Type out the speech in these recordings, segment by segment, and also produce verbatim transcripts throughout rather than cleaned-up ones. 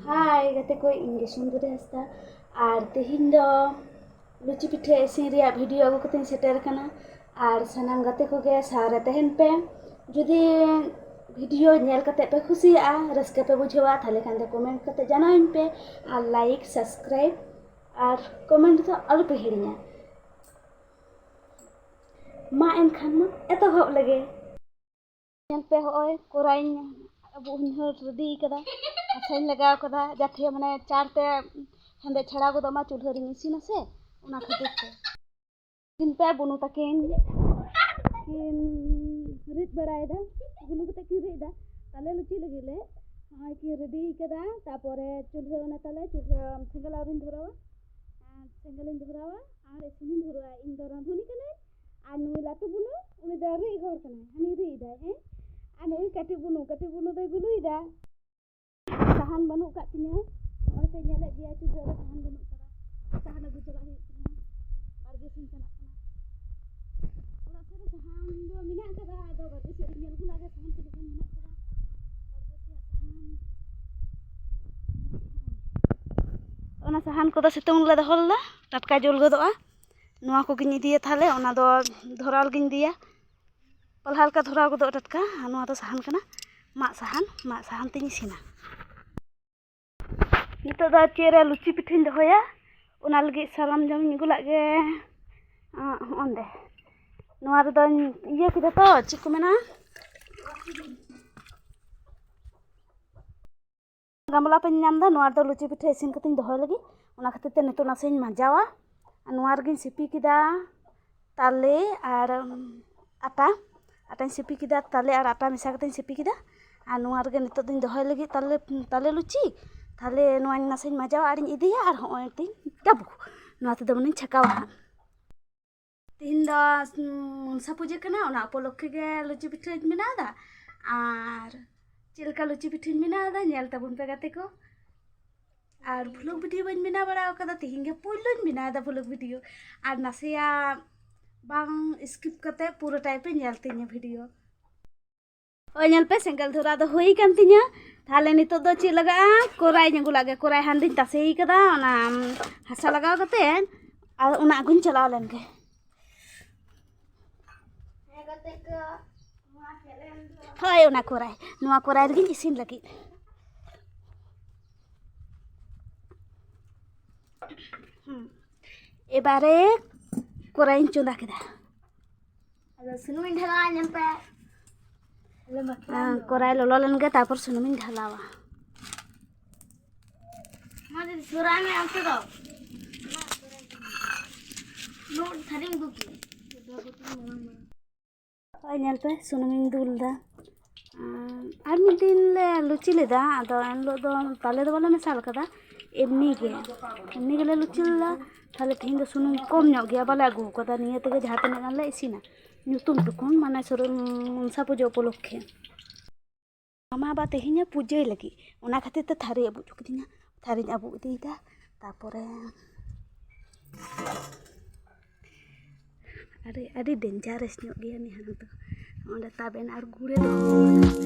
ᱦᱟᱭ ᱜᱟᱛᱮ ᱠᱚ, ᱤᱧ ᱜᱮ ᱥᱩᱱᱫᱚᱨᱤ ᱦᱟᱸᱥᱫᱟ᱾ ᱟᱨ ᱛᱮᱦᱮᱧ ᱫᱚ ᱞᱩᱪᱤ ᱯᱤᱴᱷᱟᱹ ᱤᱥᱤᱱ ᱨᱮᱭᱟᱜ ᱵᱷᱤᱰᱤᱭᱳ ᱟᱹᱜᱩ ᱠᱟᱛᱮᱧ ᱥᱮᱴᱮᱨ ᱟᱠᱟᱱᱟ᱾ ᱟᱨ ᱥᱟᱱᱟᱢ ᱜᱟᱛᱮ ᱠᱚᱜᱮ ᱥᱟᱶ ᱨᱮ ᱛᱟᱦᱮᱱ ᱯᱮ᱾ ᱡᱩᱫᱤ ᱵᱷᱤᱰᱤᱭᱳ ᱧᱮᱞ ᱠᱟᱛᱮ ᱯᱮ ᱠᱩᱥᱤᱭᱟᱜᱼᱟ, ᱨᱟᱹᱥᱠᱟᱹ ᱯᱮ ᱵᱩᱡᱷᱟᱹᱣᱟ, ᱛᱟᱦᱚᱞᱮ ᱠᱷᱟᱱ ᱫᱚ ᱠᱚᱢᱮᱱᱴ ᱠᱟᱛᱮ ᱡᱟᱱᱟᱣᱟᱹᱧ ᱯᱮ᱾ ᱟᱨ ᱞᱟᱭᱤᱠ, ᱥᱟᱵᱥᱠᱨᱟᱭᱤᱵ ᱟᱨ ᱠᱚᱢᱮᱱᱴ ᱫᱚ ᱟᱞᱚᱯᱮ ᱦᱤᱲᱤᱧᱟ᱾ ᱢᱟ ᱮᱱᱠᱷᱟᱱ ᱢᱟ ᱮᱛᱚᱦᱚᱵ ᱞᱮᱜᱮ᱾ ᱧᱮᱞ ᱯᱮ, ᱦᱚᱸᱜᱼᱚᱭ ᱠᱚᱨᱟᱭᱤᱧ ᱟᱵᱩᱜ ᱦᱚᱧ ᱦᱟᱹᱨ ᱨᱮᱰᱤ ᱠᱟᱫᱟ, ᱦᱟᱥᱟᱧ ᱞᱟᱜᱟᱣ ᱠᱟᱫᱟ, ᱡᱟᱛᱮ ᱢᱟᱱᱮ ᱪᱟᱲ ᱛᱮ ᱦᱮᱸᱫᱮ ᱪᱷᱟᱲᱟᱣ ᱜᱚᱫᱚᱜ ᱢᱟ ᱪᱩᱞᱦᱟᱹ ᱨᱤᱧ ᱤᱥᱤᱱᱟ ᱥᱮ, ᱚᱱᱟ ᱠᱷᱟᱹᱛᱤᱨ ᱛᱮ᱾ ᱫᱤᱱ ᱯᱮ ᱵᱩᱱᱩ ᱛᱟᱹᱠᱤᱱ ᱠᱤᱱ ᱨᱤᱫ ᱵᱟᱲᱟᱭᱮᱫᱟ, ᱵᱩᱱᱩ ᱠᱟᱛᱮ ᱠᱤᱱ ᱨᱤᱫ ᱮᱫᱟ᱾ ᱛᱟᱞᱮ ᱞᱩᱪᱤ ᱞᱟᱹᱜᱤᱫ ᱞᱮ ᱱᱚᱜᱼᱚᱭ ᱠᱤᱱ ᱨᱮᱰᱤ ᱠᱟᱫᱟ᱾ ᱛᱟᱯᱚᱨᱮ ᱪᱩᱞᱦᱟᱹ, ᱚᱱᱟ ᱛᱟᱞᱮ ᱪᱩᱞᱦᱟᱹ ᱥᱮᱸᱜᱮᱞ ᱟᱹᱣᱨᱤᱧ ᱫᱷᱚᱨᱟᱣᱟ, ᱟᱨ ᱥᱮᱸᱜᱮᱞᱤᱧ ᱫᱷᱚᱨᱟᱣᱟ ᱟᱨ ᱤᱥᱤᱱᱤᱧ ᱫᱷᱚᱨᱟᱣᱟ᱾ ᱤᱧ ᱫᱚ ᱨᱟᱸᱫᱷᱩᱱᱤ ᱠᱟᱹᱱᱟᱹᱧ, ᱟᱨ ᱱᱩᱭ ᱞᱟᱹᱴᱩ ᱵᱩᱱᱩ, ᱩᱱᱤ ᱫᱚ ᱨᱤᱫ ᱦᱚᱲ ᱠᱟᱱᱟᱭ, ᱦᱟᱹᱱᱤ ᱨᱤᱫ ᱮᱫᱟᱭ, ᱦᱮᱸ᱾ ᱟᱨ ᱱᱩᱭ ᱠᱟᱹᱴᱤᱡ ᱵᱩᱱᱩ, ᱠᱟᱹᱴᱤᱡ ᱵᱩᱱᱩ ᱫᱚᱭ ᱜᱩᱞᱩᱭᱮᱫᱟ᱾ ᱥᱟᱦᱟᱱ ᱵᱟᱹᱱᱩᱜ ᱟᱠᱟᱫ ᱛᱤᱧᱟᱹ, ᱱᱚᱜᱼᱚᱭ ᱯᱮ ᱧᱮᱞᱮᱫ ᱜᱮᱭᱟ ᱪᱩᱞᱦᱟᱹ ᱨᱮ ᱥᱟᱦᱟᱱ ᱵᱟᱹᱱᱩᱜ ᱟᱠᱟᱫᱟ᱾ ᱥᱟᱦᱟᱱ ᱟᱹᱜᱩ ᱪᱟᱞᱟᱜ ᱦᱩᱭᱩᱜ ᱠᱟᱱᱟ, ᱵᱟᱲᱜᱮ ᱥᱮᱱ ᱪᱟᱞᱟᱜ ᱠᱟᱱᱟ᱾ ᱚᱲᱟᱜ ᱥᱮᱫ ᱨᱮ ᱥᱟᱦᱟᱱ ᱫᱚ ᱢᱮᱱᱟᱜ ᱟᱠᱟᱫᱟ, ᱟᱫᱚ ᱵᱟᱲᱜᱮ ᱥᱮᱫ ᱨᱮ ᱧᱮᱞ ᱟᱹᱜᱩ ᱞᱟᱜᱮ ᱥᱟᱦᱟᱱ ᱛᱤᱱᱟᱹᱜ ᱜᱟᱱ ᱢᱮᱱᱟᱜ ᱟᱠᱟᱫᱟ᱾ ᱵᱟᱲᱜᱮ ᱥᱮᱭᱟᱜ ᱥᱟᱦᱟᱱ᱾ ᱚᱱᱟ ᱥᱟᱦᱟᱱ ᱠᱚᱫᱚ ᱥᱤᱛᱩᱝ ᱨᱮᱞᱮ ᱫᱚᱦᱚ ᱞᱮᱫᱟ, ᱴᱟᱴᱠᱟ ᱡᱩᱞ ᱜᱚᱫᱚᱜᱼᱟ᱾ ᱱᱚᱣᱟ ᱠᱚᱜᱮᱧ ᱤᱫᱤᱭᱟ ᱛᱟᱦᱞᱮ, ᱚᱱᱟ ᱫᱚ ᱫᱷᱚᱨᱟᱣ ᱞᱟᱹᱜᱤᱧ ᱤᱫᱤᱭᱟ᱾ ᱯᱟᱞᱦᱟ ᱞᱮᱠᱟ ᱫᱷᱚᱨᱟᱣ ᱜᱚᱫᱚᱜᱼᱟ ᱴᱟᱴᱠᱟ᱾ ᱟᱨ ᱱᱚᱣᱟ ᱫᱚ ᱥᱟᱦᱟᱱ ᱠᱟᱱᱟ, ᱢᱟᱫ ᱥᱟᱦᱟᱱ, ᱢᱟᱫ ᱥᱟᱦᱟᱱ ᱛᱤᱧ ᱤᱥᱤᱱᱟ᱾ ᱱᱤᱛᱚᱜ ᱫᱚ ᱪᱮᱫ ᱨᱮ ᱞᱩᱪᱤ ᱯᱤᱴᱷᱟᱹᱧ ᱫᱚᱦᱚᱭᱟ, ᱚᱱᱟ ᱞᱟᱹᱜᱤᱫ ᱥᱟᱨᱟᱢ ᱡᱚᱢᱤᱧ ᱟᱹᱜᱩ ᱞᱟᱜ ᱜᱮ᱾ ᱟᱸ, ᱦᱚᱸᱜᱼᱚᱱᱰᱮ ᱱᱚᱣᱟ ᱨᱮᱫᱚᱧ ᱤᱭᱟᱹ ᱠᱮᱫᱟ ᱛᱚ, ᱪᱮᱫ ᱠᱚ ᱢᱮᱱᱟ, ᱜᱟᱢᱞᱟ ᱯᱮ ᱧᱟᱢ ᱮᱫᱟ, ᱱᱚᱣᱟ ᱨᱮᱫᱚ ᱞᱩᱪᱤ ᱯᱤᱴᱷᱟᱹ ᱤᱥᱤᱱ ᱠᱟᱛᱮᱧ ᱫᱚᱦᱚᱭ ᱞᱟᱹᱜᱤᱫ᱾ ᱚᱱᱟ ᱠᱷᱟᱹᱛᱤᱨ ᱛᱮ ᱱᱤᱛᱚᱜ ᱱᱟᱥᱮᱧ ᱢᱟᱡᱟᱣᱟ᱾ ᱟᱨ ᱱᱚᱣᱟ ᱨᱮᱜᱮᱧ ᱥᱤᱯᱤ ᱠᱮᱫᱟ ᱛᱟᱞᱮ ᱟᱨ, ᱩᱢ, ᱟᱴᱟ᱾ ᱟᱴᱟᱧ ᱥᱤᱯᱤ ᱠᱮᱫᱟ, ᱛᱟᱞᱮ ᱟᱨ ᱟᱴᱟ ᱢᱮᱥᱟ ᱠᱟᱛᱮᱧ ᱥᱤᱯᱤ ᱠᱮᱫᱟ᱾ ᱟᱨ ᱱᱚᱣᱟ ᱨᱮᱜᱮ ᱱᱤᱛᱚᱜ ᱫᱚᱧ ᱫᱚᱦᱚᱭ ᱞᱟᱹᱜᱤᱫ ᱛᱟᱞᱮ, ᱛᱟᱞᱮ ᱞᱩᱪᱤ᱾ ᱛᱟᱦᱞᱮ ᱱᱚᱣᱟᱧ ᱱᱟᱥᱮᱧ ᱢᱟᱡᱟᱣᱟ ᱟᱨᱤᱧ ᱤᱫᱤᱭᱟ, ᱟᱨ ᱦᱚᱸᱜᱼᱚᱭ ᱛᱤᱧ ᱰᱟᱹᱵᱩ᱾ ᱱᱚᱣᱟ ᱛᱮᱫᱚ ᱢᱟᱱᱮᱧ ᱪᱷᱟᱠᱟᱣᱟ ᱦᱟᱸᱜ᱾ ᱛᱤᱦᱤᱧ ᱫᱚ, ᱩᱸ, ᱢᱚᱱᱥᱟ ᱯᱩᱡᱟᱹ ᱠᱟᱱᱟ, ᱚᱱᱟ ᱩᱯᱚᱞᱚᱠᱠᱷᱮ ᱜᱮ ᱞᱩᱪᱤ ᱯᱤᱴᱷᱟᱹᱧ ᱵᱮᱱᱟᱣ ᱮᱫᱟ᱾ ᱟᱨ ᱪᱮᱫ ᱞᱮᱠᱟ ᱞᱩᱪᱤ ᱯᱤᱴᱷᱟᱹᱧ ᱵᱮᱱᱟᱣ ᱮᱫᱟ, ᱧᱮᱞ ᱛᱟᱵᱚᱱ ᱯᱮ ᱜᱟᱛᱮ ᱠᱚ᱾ ᱟᱨ ᱵᱷᱞᱚᱜ ᱵᱷᱤᱰᱤᱭᱳ ᱵᱟᱹᱧ ᱵᱮᱱᱟᱣ ᱵᱟᱲᱟ ᱟᱠᱟᱫᱟ, ᱛᱤᱦᱤᱧ ᱜᱮ ᱯᱩᱭᱞᱩᱧ ᱵᱮᱱᱟᱣ ᱮᱫᱟ ᱵᱷᱞᱚᱜ ᱵᱷᱤᱰᱤᱭᱳ᱾ ᱟᱨ ᱱᱟᱥᱮᱭᱟᱜ ᱵᱟᱝ ᱥᱠᱤᱯ ᱠᱟᱛᱮ ᱯᱩᱨᱟᱹ ᱴᱟᱭᱤᱯ ᱯᱮ ᱧᱮᱞ ᱛᱤᱧᱟᱹ ᱵᱷᱤᱰᱤᱭᱳ᱾ ᱦᱳᱭ, ᱧᱮᱞ ᱯᱮ, ᱥᱮᱸᱜᱮᱞ ᱫᱷᱚᱨᱟ ᱫᱚ ᱦᱩᱭ ᱠᱟᱱ ᱛᱤᱧᱟᱹ᱾ ᱛᱟᱦᱞᱮ ᱱᱤᱛᱚᱜ ᱫᱚ ᱪᱮᱫ ᱞᱟᱜᱟᱜᱼᱟ? ᱠᱚᱨᱟᱭ ᱟᱹᱜᱩ ᱞᱟᱜᱮ᱾ ᱠᱚᱨᱟᱭ ᱦᱟᱸᱰᱮᱧ ᱛᱟᱥᱮᱭ ᱠᱟᱫᱟ, ᱚᱱᱟ ᱦᱟᱥᱟ ᱞᱟᱜᱟᱣ ᱠᱟᱛᱮ ᱟᱨ ᱚᱱᱟ ᱟᱹᱜᱩᱧ ᱪᱟᱞᱟᱣ ᱞᱮᱱ ᱜᱮ᱾ ᱦᱳᱭ, ᱚᱱᱟ ᱠᱚᱨᱟᱭ, ᱱᱚᱣᱟ ᱠᱚᱨᱟᱭ ᱨᱮᱜᱮᱧ ᱤᱥᱤᱱ ᱞᱟᱹᱜᱤᱫ᱾ ᱦᱩᱸ, ᱮᱵᱟᱨᱮ ᱠᱚᱨᱟᱭᱤᱧ ᱪᱚᱸᱫᱟ ᱠᱮᱫᱟ᱾ ᱟᱫᱚ ᱥᱩᱱᱩᱢᱤᱧ ᱰᱷᱟᱞᱟᱣᱟ, ᱧᱮᱞ ᱯᱮ᱾ ᱟᱞᱮ ᱢᱟ ᱦᱮᱸ, ᱠᱚᱨᱟᱭ ᱞᱚᱞᱚ ᱞᱮᱱ ᱜᱮ, ᱛᱟᱨᱯᱚᱨ ᱥᱩᱱᱩᱢᱤᱧ ᱰᱷᱟᱞᱟᱣᱟ᱾ ᱢᱟ ᱫᱤᱫᱤ, ᱥᱩᱨᱟᱭ ᱢᱮ ᱚᱱᱛᱮ ᱫᱚ᱾ ᱱᱩᱱ ᱛᱷᱟᱹᱨᱤᱢ ᱟᱹᱜᱩ ᱠᱮᱫᱟ᱾ ᱦᱳᱭ, ᱧᱮᱞ ᱯᱮ, ᱥᱩᱱᱩᱢᱤᱧ ᱫᱩᱞ ᱮᱫᱟ᱾ ᱟᱨ ᱢᱤᱫ ᱫᱤᱱ ᱞᱮ ᱞᱩᱪᱤ ᱞᱮᱫᱟ, ᱟᱫᱚ ᱮᱱ ᱦᱤᱞᱳᱜ ᱫᱚ ᱛᱟᱞᱮ ᱫᱚ ᱵᱟᱞᱮ ᱢᱮᱥᱟᱞ ᱠᱟᱫᱟ, ᱮᱢᱱᱤ ᱜᱮ, ᱮᱢᱱᱤ ᱜᱮᱞᱮ ᱞᱩᱪᱤ ᱞᱮᱫᱟ᱾ ᱛᱟᱦᱞᱮ ᱛᱮᱦᱮᱧ ᱫᱚ ᱥᱩᱱᱩᱢ ᱠᱚᱢ ᱧᱚᱜ ᱜᱮᱭᱟ, ᱵᱟᱞᱮ ᱟᱹᱜᱩ ᱠᱟᱫᱟ, ᱱᱤᱭᱟᱹ ᱛᱮᱜᱮ ᱡᱟᱦᱟᱸ ᱛᱤᱱᱟᱹᱜ ᱜᱟᱱ ᱞᱮ ᱤᱥᱤᱱᱟ, ᱧᱩᱛᱩᱢ ᱴᱩᱠᱩᱱ, ᱢᱟᱱᱮ ᱥᱚᱨᱚ-, ᱢᱚᱱᱥᱟ ᱯᱩᱡᱟᱹ ᱩᱯᱚᱞᱚᱠᱠᱷᱮ᱾ ᱢᱟᱢᱟ ᱵᱟ ᱛᱮᱦᱮᱧᱮ ᱯᱩᱡᱟᱹᱭ ᱞᱟᱹᱜᱤᱫ, ᱚᱱᱟ ᱠᱷᱟᱹᱛᱤᱨ ᱛᱮ ᱛᱷᱟᱹᱨᱤ ᱟᱹᱵᱩᱜ ᱦᱚᱪᱚ ᱠᱤᱫᱤᱧᱟ᱾ ᱛᱷᱟᱹᱨᱤᱧ ᱟᱹᱵᱩᱜ ᱤᱫᱤᱭᱮᱫᱟ, ᱛᱟᱨᱯᱚᱨᱮ ᱟᱹᱰᱤ, ᱟᱹᱰᱤ dangerous ᱧᱚᱜ ᱜᱮᱭᱟ ᱱᱤᱭᱟᱹ ᱦᱟᱲᱟᱢ ᱫᱚ᱾ ᱚᱸᱰᱮ ᱛᱟᱵᱮᱱ ᱟᱨ ᱜᱩᱲᱮ ᱫᱚᱦᱚ ᱠᱟᱫᱟ᱾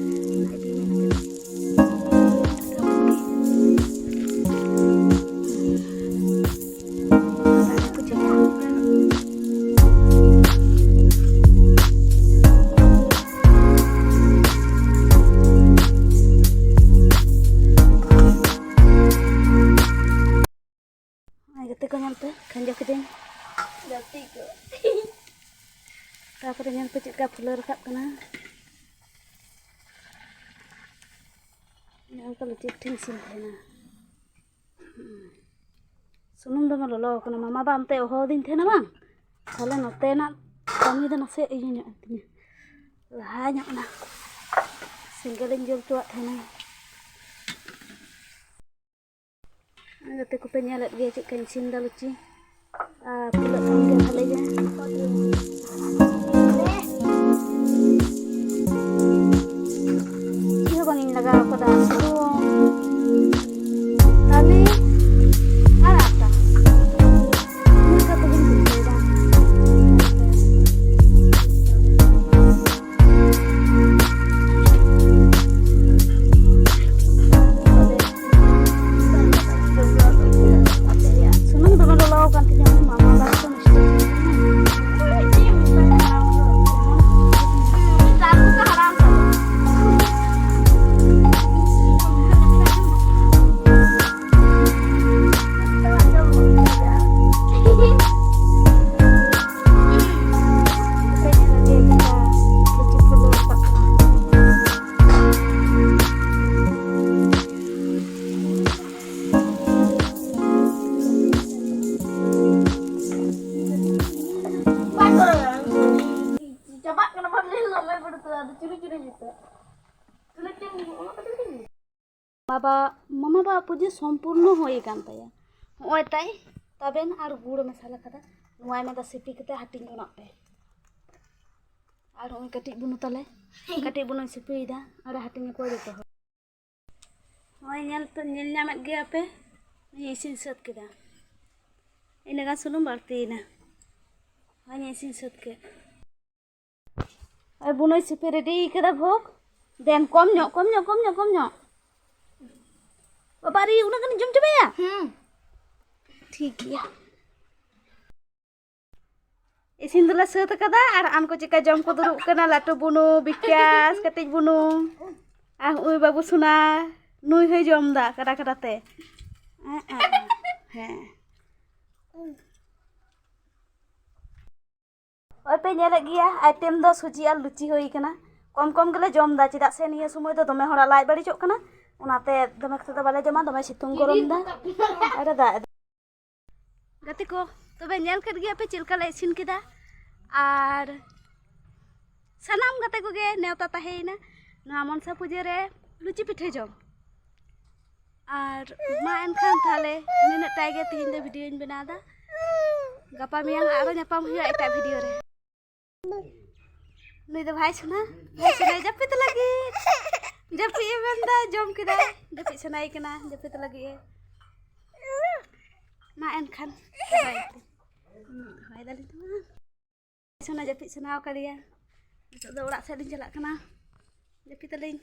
ᱚᱱᱟ ᱤᱫᱤ ᱠᱟᱛᱮ ᱫᱟᱜ ᱨᱮᱠᱚ ᱪᱟᱵᱟᱜᱼᱟ᱾ ᱱᱚᱜᱼᱚᱭ ᱜᱟᱛᱮ ᱠᱚ, ᱧᱮᱞ ᱯᱮ, ᱠᱷᱟᱸᱡᱚ ᱠᱤᱫᱟᱹᱧ᱾ ᱜᱟᱛᱮ ᱠᱚ᱾ ᱛᱟᱨᱯᱚᱨᱮ ᱧᱮᱞ ᱯᱮ ᱪᱮᱫ ᱞᱮᱠᱟ ᱯᱷᱩᱞᱟᱹᱣ ᱨᱟᱠᱟᱵ ᱠᱟᱱᱟ᱾ ᱧᱮᱞ ᱯᱮ, ᱞᱩᱪᱤ ᱯᱤᱴᱷᱟᱹᱧ ᱤᱥᱤᱱ ᱛᱟᱦᱮᱱᱟ᱾ ᱥᱩᱱᱩᱢ ᱫᱚᱢᱮ ᱞᱚᱞᱚ ᱟᱠᱟᱱᱟ᱾ ᱢᱟᱢᱟ ᱵᱟ ᱚᱱᱛᱮ ᱦᱚᱦᱚ ᱟᱹᱫᱤᱧ ᱛᱟᱦᱮᱱᱟ ᱵᱟᱝ, ᱛᱟᱦᱞᱮ ᱱᱚᱛᱮᱱᱟᱜ ᱠᱟᱹᱢᱤ ᱫᱚ ᱱᱟᱥᱮ ᱤᱭᱟᱹ ᱧᱚᱜ ᱮᱱ ᱛᱤᱧᱟᱹ, ᱞᱟᱦᱟ ᱧᱚᱜ ᱮᱱᱟ᱾ ᱥᱮᱸᱜᱮᱞᱤᱧ ᱡᱩᱞ ᱦᱚᱪᱚᱣᱟᱜ ᱛᱟᱦᱮᱱᱟ᱾ ᱜᱟᱛᱮ ᱠᱚᱯᱮ ᱧᱮᱞᱮᱫ ᱜᱮᱭᱟ ᱪᱮᱫ ᱞᱮᱠᱟᱧ ᱤᱥᱤᱱ ᱮᱫᱟ ᱞᱩᱪᱤ᱾ ᱟᱨ ᱯᱷᱩᱞᱟᱹᱜ ᱠᱷᱟᱱ ᱜᱮ ᱵᱷᱟᱞᱮ ᱜᱮ᱾ ᱪᱮᱫ ᱦᱚᱸ ᱵᱟᱝ ᱤᱧ ᱞᱟᱜᱟᱣ ᱠᱟᱫᱟ, ᱥᱩᱱᱩᱢ, ᱛᱟᱞᱮ ᱟᱨ ᱟᱴᱟ᱾ ᱤᱱᱟᱹ ᱠᱟᱛᱮ ᱜᱤᱧ ᱯᱤᱴᱷᱟᱹᱭᱮᱫᱟ᱾ ᱵᱟᱵᱟ, ᱢᱟᱢᱟ ᱵᱟᱵᱟ ᱯᱩᱡᱟᱹ ᱥᱚᱢᱯᱩᱨᱱᱚ ᱦᱩᱭ ᱟᱠᱟᱱ ᱛᱟᱭᱟ᱾ ᱦᱚᱸᱜᱼᱚᱭ ᱛᱟᱭ ᱛᱟᱵᱮᱱ ᱟᱨ ᱜᱩᱲ ᱢᱮᱥᱟ ᱞᱮᱠᱟᱫᱟ᱾ ᱱᱚᱣᱟᱭ ᱢᱮᱱᱫᱟ ᱥᱤᱯᱤ ᱠᱟᱛᱮ ᱦᱟᱹᱴᱤᱧ ᱡᱚᱱᱟᱜ ᱯᱮ᱾ ᱟᱨ ᱦᱚᱸᱜᱼᱚᱭ ᱠᱟᱹᱴᱤᱡ ᱵᱩᱱᱩ ᱛᱟᱞᱮ, ᱠᱟᱹᱴᱤᱡ ᱵᱩᱱᱩᱧ ᱥᱤᱯᱤᱭᱮᱫᱟ, ᱟᱨ ᱦᱟᱹᱴᱤᱧ ᱟᱠᱚᱣᱟ ᱡᱚᱛᱚ ᱦᱚᱲ᱾ ᱦᱚᱸᱜᱼᱚᱭ ᱧᱮᱞ ᱯᱮ, ᱧᱮᱞ ᱧᱟᱢᱮᱫ ᱜᱮᱭᱟ ᱯᱮ, ᱤᱧ ᱤᱥᱤᱱ ᱥᱟᱹᱛ ᱠᱮᱫᱟ᱾ ᱤᱱᱟᱹᱜᱟᱱ ᱥᱩᱱᱩᱢ ᱵᱟᱹᱲᱛᱤᱭᱮᱱᱟ᱾ ᱦᱚᱸᱜᱼᱚᱭ ᱤᱥᱤᱱ ᱥᱟᱹᱛ ᱠᱮᱫ᱾ ᱟᱨ ᱵᱩᱱᱩᱭ ᱥᱤᱯᱤ ᱨᱮᱰᱤ ᱠᱟᱫᱟ ᱵᱷᱳᱜᱽ᱾ ᱫᱮᱱ ᱠᱚᱢ ᱧᱚᱜ, ᱠᱚᱢ ᱧᱚᱜ, ᱠᱚᱢ ᱧᱚᱜ, ᱠᱚᱢ ᱧᱚᱜ᱾ ᱵᱟᱵᱟ ᱨᱮ, ᱩᱱᱟᱹᱜ ᱜᱟᱱ ᱡᱚᱢ ᱪᱟᱵᱟᱭᱟ? ᱦᱩᱸ᱾ ᱴᱷᱤᱠ ᱜᱮᱭᱟ᱾ ᱤᱥᱤᱱ ᱫᱚᱞᱮ ᱥᱟᱹᱛ ᱟᱠᱟᱫᱟ ᱟᱨ ᱟᱱ ᱠᱚ ᱪᱮᱫᱠᱟ ᱡᱚᱢ ᱠᱚ ᱫᱩᱲᱩᱵ ᱠᱟᱱᱟ, ᱞᱟᱹᱴᱩ ᱵᱩᱱᱩ, ᱵᱤᱠᱟᱥ, ᱠᱟᱹᱴᱤᱡ ᱵᱩᱱᱩ᱾ ᱟᱨ ᱩᱭ ᱵᱟᱹᱵᱩ ᱥᱳᱱᱟ, ᱱᱩᱭ ᱦᱚᱸᱭ ᱡᱚᱢ ᱮᱫᱟ ᱠᱟᱰᱟ ᱠᱟᱰᱟ ᱛᱮ᱾ ᱦᱮᱸ᱾ ᱦᱚᱸᱜᱼᱚᱭ ᱯᱮ ᱧᱮᱞᱮᱫ ᱜᱮᱭᱟ, ᱟᱭᱴᱮᱢ ᱫᱚ ᱥᱩᱡᱤ ᱟᱨ ᱞᱩᱪᱤ ᱦᱩᱭ ᱠᱟᱱᱟ᱾ ᱠᱚᱢ ᱠᱚᱢ ᱜᱮᱞᱮ ᱡᱚᱢ ᱮᱫᱟ, ᱪᱮᱫᱟᱜ ᱥᱮ ᱱᱤᱭᱟᱹ ᱥᱚᱢᱚᱭ ᱫᱚ ᱫᱚᱢᱮ ᱦᱚᱲᱟᱜ ᱞᱟᱡ ᱵᱟᱹᱲᱤᱡᱚᱜ ᱠᱟᱱᱟ, ᱚᱱᱟᱛᱮ ᱫᱚᱢᱮ ᱠᱟᱛᱮ ᱫᱚ ᱵᱟᱞᱮ ᱡᱚᱢᱟ, ᱫᱚᱢᱮ ᱥᱤᱛᱩᱝ ᱜᱚᱨᱚᱢ ᱫᱟ ᱟᱨ ᱮ ᱫᱟᱜ ᱮᱫᱟ᱾ ᱜᱟᱛᱮ ᱠᱚ, ᱛᱚᱵᱮ ᱧᱮᱞ ᱠᱮᱫ ᱜᱮᱭᱟ ᱯᱮ ᱪᱮᱫ ᱞᱮᱠᱟ ᱞᱮ ᱤᱥᱤᱱ ᱠᱮᱫᱟ, ᱟᱨ ᱥᱟᱱᱟᱢ ᱜᱟᱛᱮ ᱠᱚᱜᱮ ᱱᱮᱣᱛᱟ ᱛᱟᱦᱮᱸᱭᱮᱱᱟ ᱱᱚᱣᱟ ᱢᱚᱱᱥᱟ ᱯᱩᱡᱟᱹ ᱨᱮ ᱞᱩᱪᱤ ᱯᱤᱴᱷᱟᱹ ᱡᱚᱢ᱾ ᱟᱨ ᱢᱟ ᱮᱱᱠᱷᱟᱱ ᱛᱟᱦᱞᱮ ᱱᱤᱱᱟᱹᱜ ᱴᱟᱭ ᱜᱮ ᱛᱮᱦᱮᱧ ᱫᱚ ᱵᱷᱤᱰᱤᱭᱳᱧ ᱵᱮᱱᱟᱣ ᱮᱫᱟ᱾ ᱜᱟᱯᱟ ᱢᱮᱭᱟᱝ ᱟᱨᱚ ᱧᱟᱯᱟᱢ ᱦᱩᱭᱩᱜᱼᱟ ᱮᱴᱟᱜ ᱵᱷᱤᱰᱤᱭᱳ ᱨᱮ᱾ ᱱᱩᱭ ᱫᱚ ᱵᱷᱟᱭ ᱥᱳᱱᱟ, ᱵᱷᱟᱭ ᱥᱳᱱᱟᱭ ᱡᱟᱹᱯᱤᱫ ᱞᱟᱹᱜᱤᱫ᱾ ᱡᱟᱹᱯᱤᱫ ᱮ ᱢᱮᱱᱫᱟ, ᱡᱚᱢ ᱠᱮᱫᱟᱭ, ᱡᱟᱹᱯᱤᱫ ᱥᱟᱱᱟᱭᱮ ᱠᱟᱱᱟ, ᱡᱟᱹᱯᱤᱫ ᱞᱟᱹᱜᱤᱫ ᱮ᱾ ᱢᱟ ᱮᱱᱠᱷᱟᱱ ᱫᱚᱦᱚᱭ ᱫᱟᱞᱤᱧ ᱛᱟᱢᱟ᱾ ᱥᱳᱱᱟ ᱡᱟᱹᱯᱤᱫ ᱥᱟᱱᱟ ᱟᱠᱟᱫᱮᱭᱟ᱾ ᱱᱤᱛᱚᱜ ᱫᱚ ᱚᱲᱟᱜ ᱥᱮᱫ ᱞᱤᱧ ᱪᱟᱞᱟᱜ ᱠᱟᱱᱟ᱾ ᱡᱟᱹᱯᱤᱫ ᱟᱹᱞᱤᱧ᱾